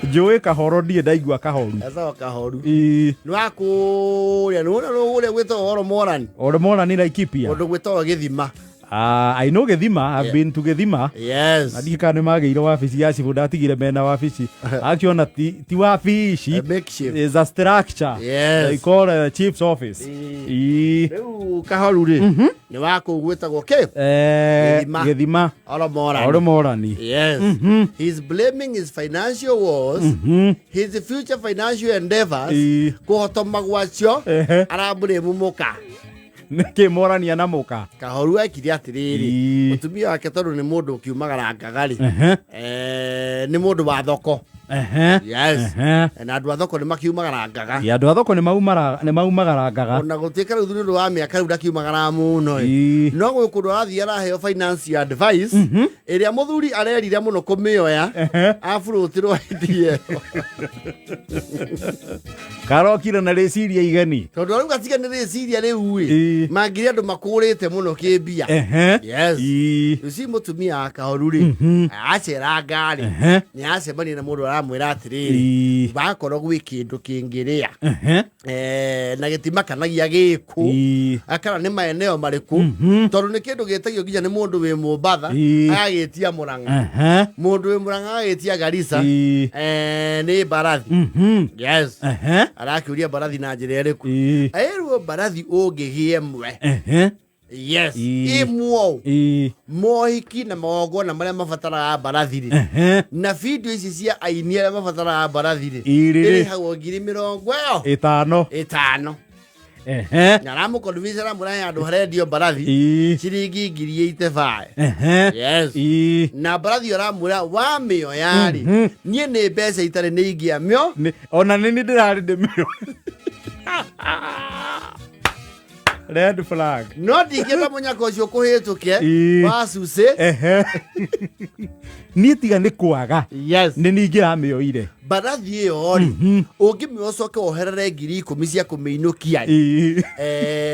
Njũĩ Kahoro, ndirĩ ndaigua Kahoru. Etagwo Kahoru. Ĩĩ. Nĩ wa kũrĩa, nĩ wona kũrĩa gwĩtagwo Oromorani. Oromorani, Laikipia. Kũndũ gwĩtagwo Gĩthima. Ah, I know Gĩthima. I've been to Gĩthima. Na ndiĩ kana nĩ magĩire wabici ya cibũ, ndatigire mena wabici. Actually ona ti wabici. A makeshift. Is a structure. They call chief's office. Ĩĩ. Rĩu Kahoru rĩ, nĩ wa kũu gwĩtagwo kĩ? Gĩthima. Gĩthima. Oromorani. Oromorani. Yes. He's blaming his financial woes, his future financial endeavors, kũhotoma gwacio, arablame mũka. Nĩkĩ morania na mũka? Kahoru ekire atĩrĩrĩ, mũtumia wake tondũ nĩ mũndũ ũkiumagarangaga rĩ, nĩ mũndũ wa thoko. Yes. Na andũ a thoko nĩ makiumagarangaga. Ĩ, andũ a thoko nĩ maumagarangaga. Ona gũtuĩka rĩu nĩ ũndũ wa mĩaka rĩu ndakiumagara mũno ĩ. No gwĩ kũndũ arathiĩ araheo finance advice ĩrĩa mũthuri arerira mũno kũmĩoya, aburũtirwo hĩndĩ ĩyo. Karokire na rĩciria igeni. Tondũ arauga tiga nĩ rĩciria rĩu ĩ, mangiri andũ makũrĩte mũno kĩmbia. Yes. You see, mũtumia wa Kahoru rĩ, aceranga rĩ, nĩ acemania na mũndũ aramwĩra atĩrĩrĩ, wakorwo gwĩ kĩndũ kĩngĩrĩa na gĩtimakanagia gĩkũ akana nĩ maeneo marĩkũ, tondũ nĩ kĩndũ gĩtagio nginya nĩ mũndũ wĩ Mombatha, agagĩtia Mũrang'a, mũndũ wĩ Mũrang'a agagĩtia Garissa. Nĩ mbarathi. Yes. Arakĩũria mbarathi na njĩra ĩrĩkũ? Ĩrwo mbarathi ũngĩgĩa ĩmwe. Yes. Ĩmwe mohiki na magongona marĩa mabataraga mbarathi rĩ, na video ici cia aini arĩa mabataraga mbarathi rĩ, Irĩrĩ. ĩrĩhagwo ngiri mĩrongo ĩyo 50. 50. Na aramũconvince, aramũrehe handũ harendio mbarathi ciringi 85,000. Yes. Na mbarathi ĩyo aramwĩra wamĩoya rĩ, niĩ nĩ mbeca itarĩ nĩ ingĩamĩo. Ona nĩ nĩ ndĩrarĩ ndĩmĩo red flag. No ndingĩenda mũnyaka ũcio kũhĩtũke wa cucĩ. Niĩ tiga nĩ kwaga nĩ ningĩ ramĩoire. Mbarathi ĩyo rĩ, ũngĩmĩoya ũcoke woherere 10,000 cia kũmĩinũkia rĩ,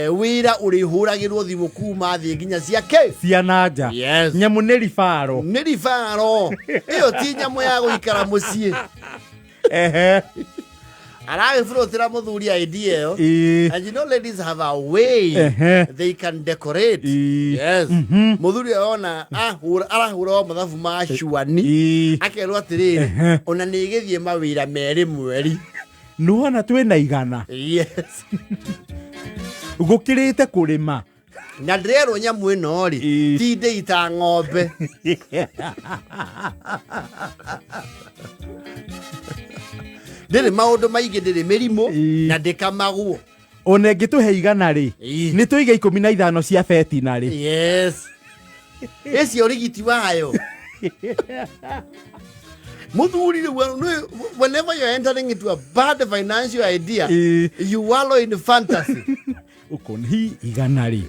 wĩra ũrĩhũragĩrwo thimũ kuma thĩ nginya cia kĩ? Ciana nja. Yes. Nyamũ nĩ ribaro. Nĩ ribaro, ĩyo ti nyamũ ya gũikara mũciĩ. Aragĩburũtĩra mũthuri idea ĩyo. And you know ladies have a way they can decorate. Yes. Mũthuri ũyũ ona ahũra, arahũra o mathabu ma cuani, akerwo atĩrĩrĩ, ona nĩ ĩgĩthiĩ mawĩra merĩ mweri. Nĩwona twĩna 100. Yes. Gũkĩrĩte kũrĩma. Na ndĩrerwo nyamũ ĩno rĩ, ti ndĩi ta ng'ombe. Ndĩrĩ maũndũ maingĩ, ndĩrĩ mĩrimũ na ndĩkamagwo. Ona ĩngĩtũhe 100 rĩ, nĩ tũige 15 cia betina rĩ. Yes, ĩcio rigiti wayo muthuri rĩu, whenever you're entering into a bad financial idea, you wallow in fantasy. Ũkona hi 100 rĩ,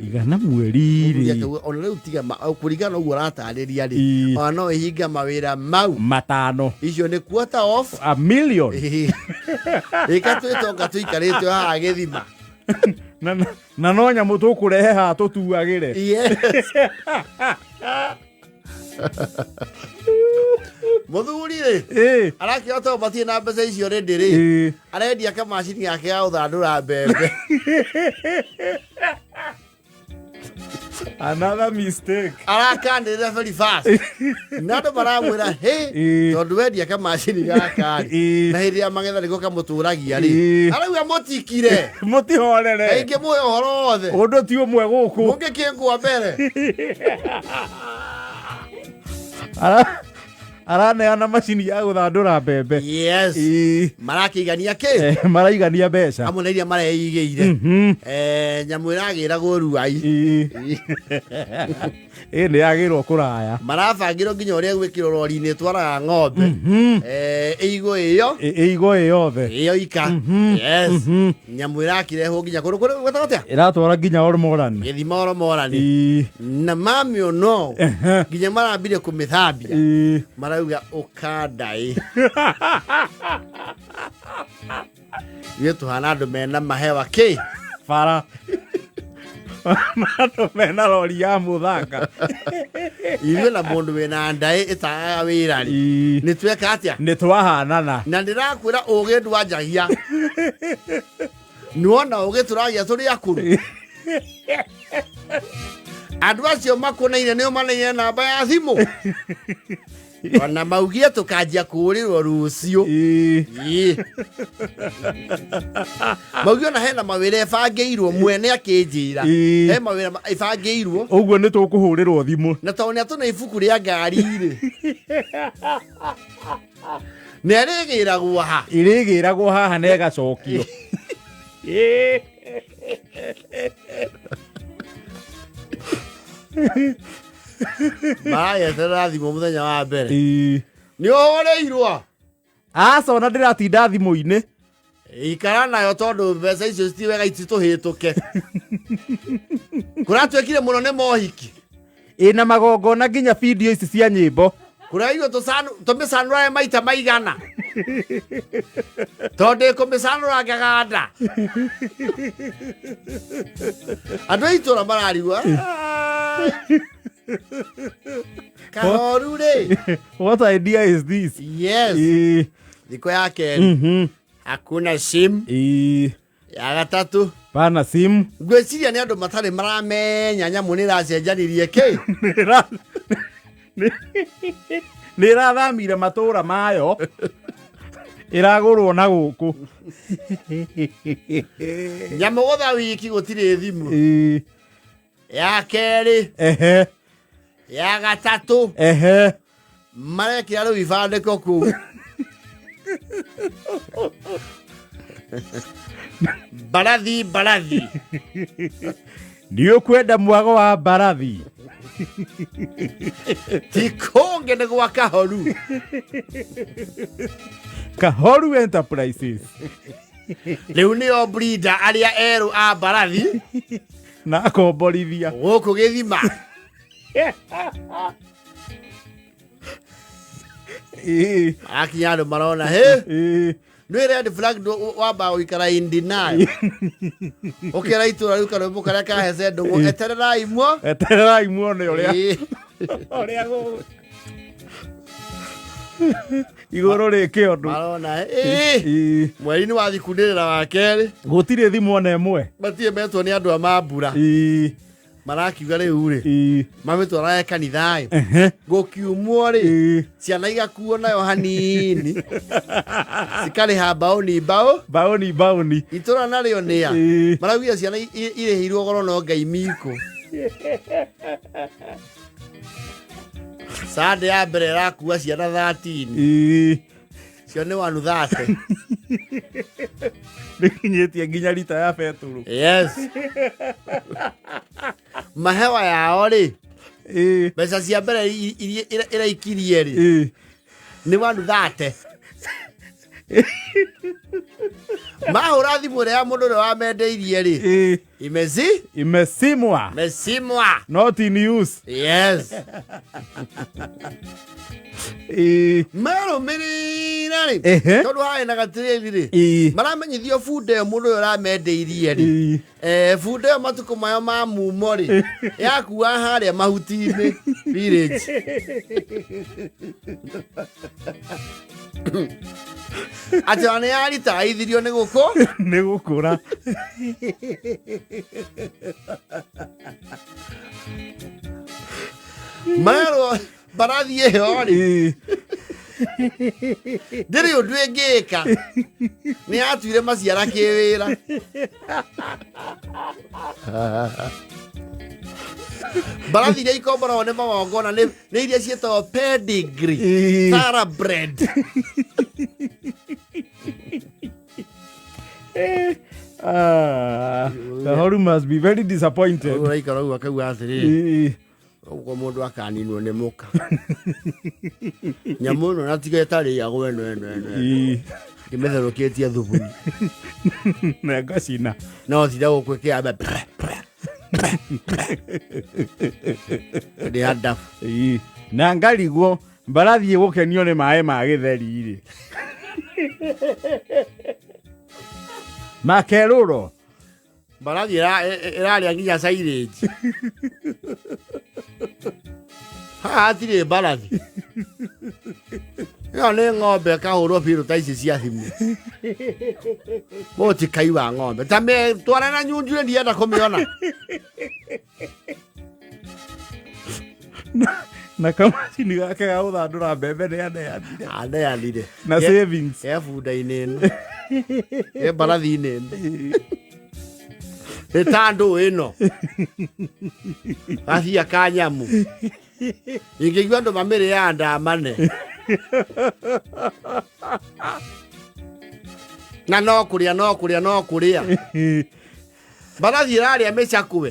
100 mweri Mũthuri rĩ. akauga, ona rĩu tiga kũringana na ũguo ũratarĩria rĩ, ona no ĩhinga mawĩra mau 5. Icio nĩ quarter of a million. Ĩka twĩtonga tũikarĩte haha Gĩthima. Na no nyamũ tũkũrehe haha tũtuagĩre. Yes. Mũthuri rĩ, arakĩona tondũ matirĩ na mbeca icio rĩndĩ rĩ, arendia kamacini gake ga gũthandũra mbembe. Another mistake. Arakanĩrĩra very fast na andũ maramwĩra hĩ, tondũ wendia kamacini gaka rĩ, na hĩndĩ ya magetha nĩko kamũtũragia rĩ, arauga mũtikire. Mũtihorere. Kaingĩ mũĩ ũhoro wothe. Ũndũ ti ũmwe gũkũ. Mũngĩkĩngwa mbere. Araneana macini ya gũthandũra mbembe. Yes. Marakĩigania kĩ? Maraigania mbeca. Hamwe na iria mareigĩire. Nyamũ ĩragĩragwo Ruai. Ĩ nĩ yagĩrwo kũraya. Marabangĩrwo nginya ũrĩa gwĩkĩrwo rori-inĩ ĩtwaraga ng'ombe. Ĩigwo ĩyo. Ĩigwo ĩ yothe. Ĩyo ika. Yes. Nyamũ ĩrakĩrehwo nginya kũndũ kũrĩa gwĩtagwo atĩa? Ĩratwara nginya Ormoran. Gĩthima Oromorani. Na mamĩono nginya marambire kũmĩthambia. Marauga ũkandaĩ. Ithuĩ tũhana andũ mena mahewa kĩ? Bara. Andũ mena rori ya mũthanga. Ithuĩ na mũndũ wĩna ndaĩ ĩtagaga wĩra rĩ, nĩ tweka atĩa? Nĩ twahanana. Na ndĩrakwĩra ũgĩ ndwanjagia. Nĩwona ũgĩ tũragĩa tũrĩ akũrũ. Andũ acio makũnaine nĩo manaine namba ya thimũ. Ona maugie tũkanjia kũũrĩrwo rũciũ. Ĩĩ. Maugie ona hena mawĩra ĩbangĩirwo mwene akĩnjĩra. He mawĩra ĩbangĩirwo. Ũguo nĩ tũkũhũrĩrwo thimũ. Na tondũ nĩ atũna ibuku rĩa ngari rĩ. Nĩ arĩgĩragwo ha? Ĩrĩgĩragwo haha na ĩgacokio. Marageterera thimũ mũthenya wa mbere. Nĩ ũhũrĩirwo? Aca, ona ndĩratinda thimũ-inĩ. Ikara nayo tondũ mbeca icio ti wega ititũhĩtũke. Kũratuĩkire mũno nĩ mohiki. Ĩna magongona nginya video ici cia nyĩmbo. Kũraigua tũmĩcanũrae maita maigana. Tondũ ĩkũmĩcanũra ngaganda. Andũ a itũra mararigwo. Kahoru rĩ. What idea is this? Yes. Thikũ ya kerĩ. Hakuna sim. Ya gatatũ. Pana simu. Ngwĩciria nĩ andũ matarĩ maramenya nyamũ nĩ ĩracenjanirie kĩ. Nĩ ĩrathamire matũra mayo. Ĩragũrwo na gũkũ. Nyamũ gũtha wiki gũtirĩ thimũ. Ya kerĩ. Ya gatatũ. Marekĩra rĩu ibandĩko kũu. Mbarathi, mbarathi. Nĩ ũkwenda mwago wa mbarathi. Ti kũngĩ nĩ gwa Kahoru. Kahoru Enterprises. Rĩu nĩo breeder arĩa erũ a mbarathi. Na akomborithia. Gũkũ gĩthima. Akinya andũ marona, hĩ. Nĩ red flag wamba gũikara in denial. Ũkĩra itũra rĩu karwĩmbo karĩa kahece ndũgũ, etererai muo. Etererai muone ũrĩa. Ũrĩa igũrũ rĩke ũndũ. Marona, Mweri-inĩ wa thikundĩrĩra wa kerĩ. Gũtirĩ thimũ ona ĩmwe. Matirĩ metwo nĩ andũ a mambura. Marakiuga rĩu rĩ. Mamĩtwaraga kanitha ĩ. Gũkiumwo rĩ. Ciana igakuo nayo hanini. Cikarĩha mbaũni mbaũ. Mbaũni mbaũni. Itũra narĩo nĩa. Maraugire ciana irĩhĩirwo goro no Ngai miko. Sunday ya mbere ĩrakua ciana 13. Cio nĩ 130. Nĩkinyĩtie nginya rita ya betũrũ. Yes. Mahewa yao rĩ. Mbeca cia mbere iria ĩraikirie rĩ. Nĩ 130. Mahũra thimũ ĩrĩa ya mũndũ ũrĩa wamendeirie rĩ. Imezi? Imesimwa. Imesimwa. Not in use. Yes. Marũmĩrĩra rĩ. Tondũ harĩ na gatirĩri rĩ. Maramenyithio bunda ĩyo mũndũ ũyũ ũramendeirie rĩ. Bunda ĩyo matukũ mayo ma mumo rĩ. Yakua harĩa mahuti-inĩ village. Atĩ ona nĩ yaritaithirio nĩ gũkũ? Nĩ gũkũra. Marerwo mbarathi ĩyo rĩ. Ndĩrĩ ũndũ ĩngĩka. Nĩ yatuire maciara kĩwĩra. Mbarathi iria ikomboragwo nĩ magongona nĩ iria ciĩtagwo pedigree, thoroughbred. Kahoru must be very disappointed. Ũraikara ũguo akauga atĩrĩrĩ. Ũguo mũndũ akaninwo nĩ mũka. Nyamũ ĩno na tiga ĩtarĩagwo ĩno ĩno ĩno. Ngĩmĩtherũkĩtie thubu. Na ngacina. No tinda gũkũ ĩkĩamba. Ndĩ ndabu. Na ngarigwo mbarathi ĩgũkenio nĩ maĩ ma gĩtheri rĩ. Makerũro. Mbarathi ĩrarĩa nginya silage. Haha hatirĩ mbarathi. Ĩyo nĩ ng'ombe ĩkahũrwo biũ ta ici cia thimũ. Mũtikai wa ng'ombe. Ta twara na nyunjure ndienda kũmĩona. Na kamacini gake ga gũthandũra mbembe nĩ aneanire. Aneanire. Na savings. Ke bunda-inĩ ĩno. Ke mbarathi-inĩ ĩno. Nĩ ta ndũ ĩno. Gathia ka nyamũ. Ingĩigua andũ mamĩrĩaga ndamane. Na no kũrĩa no kũrĩa no kũrĩa. Mbarathi ĩrarĩa mĩcakwe.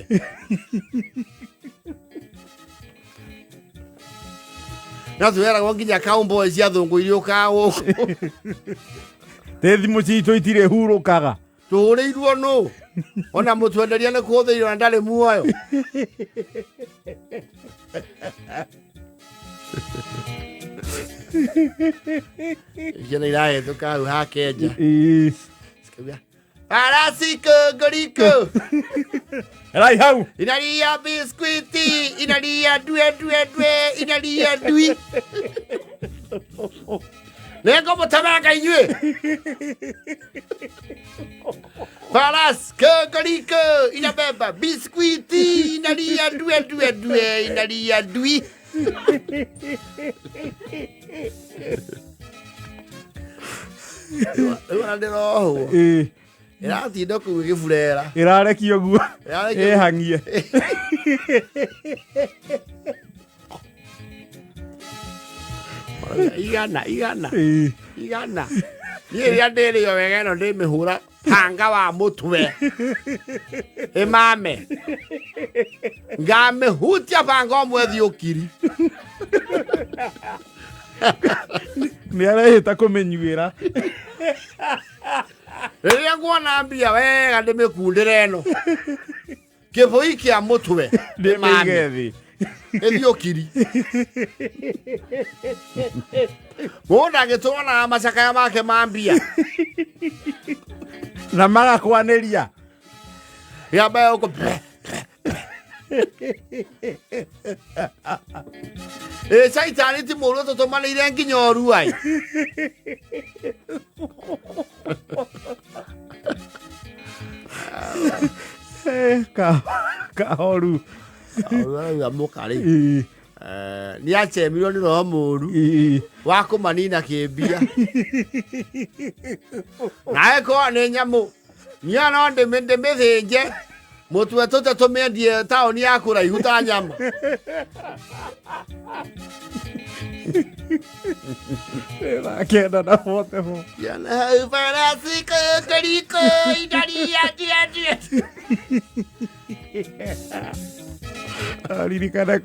No twĩragwo nginya cowboy cia thũngũ iriũkaga gũkũ. Tĩ thimũ citũ itirĩ hurũkaga. Tũhũrĩirwo nũ? Ona mũtwenderia nĩ kũhũthĩirwo na ndarĩ muoyo. Ciana irahĩtũka hau ha Kenja. Cikauga, Farasi kongoriko Rai hau. Inalia biskuiti inalia due due due inalia ndui. Nĩngũmũtemanga inyuĩ. Faras kokoriko inabeba biskuiti inalia due due due inalia ndui. Rĩu ona ndĩrohwo. Ĩratinda kũu ĩgĩburera. Ĩrarekio guo. Ĩrarekio. Ĩhang'ie. Igana igana. Igana. Niĩ rĩrĩa ndĩrĩo wega ĩno ndĩmĩhũra banga wa mũtwe. Ĩmame. Ngamĩhutia banga ũmwe thiĩ ũkiri. Nĩ arehĩta kũmĩnyuĩra. Rĩrĩa nguona mbia wega ndĩmĩkundĩre ĩno. Kĩbũi kĩa mũtwe. Ndĩmĩige thĩ. Ĩthiĩ ũkiri. Mũndũ angĩtũrwo na macakaya make ma mbia. Na magakwanĩria. Yamba gũkũ. Ĩ caitani ti mũũru tũtũmanĩire nginya ũru ai. Kahoru. Arauga mũka rĩ. Nĩ acemirwo nĩ roho mũru wa kũmanina kĩmbia. Nawe korwo nĩ nyamũ niĩ no ndĩmĩthĩnje mũtwe tũte tũmĩendie taũni ya kũraihu ta nyama. Kenda na bote bo. Farasi kokoriko inalia dia dia. Aririkana.